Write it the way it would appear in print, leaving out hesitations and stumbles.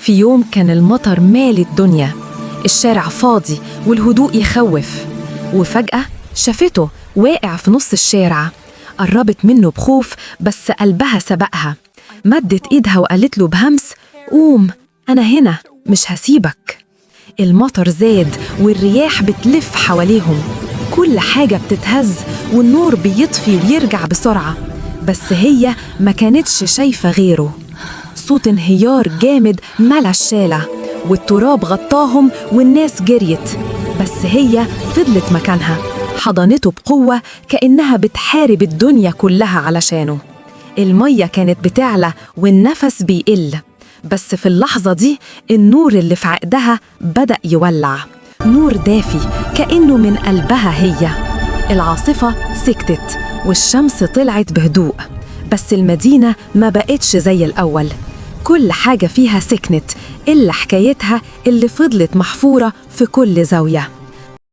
في يوم كان المطر مالي الدنيا، الشارع فاضي والهدوء يخوف، وفجأة شافته واقع في نص الشارع. قربت منه بخوف، بس قلبها سبقها. مدت إيدها وقالت له بهمس: قوم، أنا هنا، مش هسيبك. المطر زاد والرياح بتلف حواليهم، كل حاجة بتتهز والنور بيطفي ويرجع بسرعة، بس هي ما كانتش شايفة غيره. صوت انهيار جامد ملا الشالة، والتراب غطاهم والناس جريت، بس هي فضلت مكانها، حضنته بقوة كأنها بتحارب الدنيا كلها علشانه. المية كانت بتعلى والنفس بيقل، بس في اللحظة دي النور اللي في عقدها بدأ يولع، نور دافي كأنه من قلبها هي. العاصفة سكتت والشمس طلعت بهدوء، بس المدينة ما بقتش زي الأول. كل حاجة فيها سكنت إلا حكايتها اللي فضلت محفورة في كل زاوية.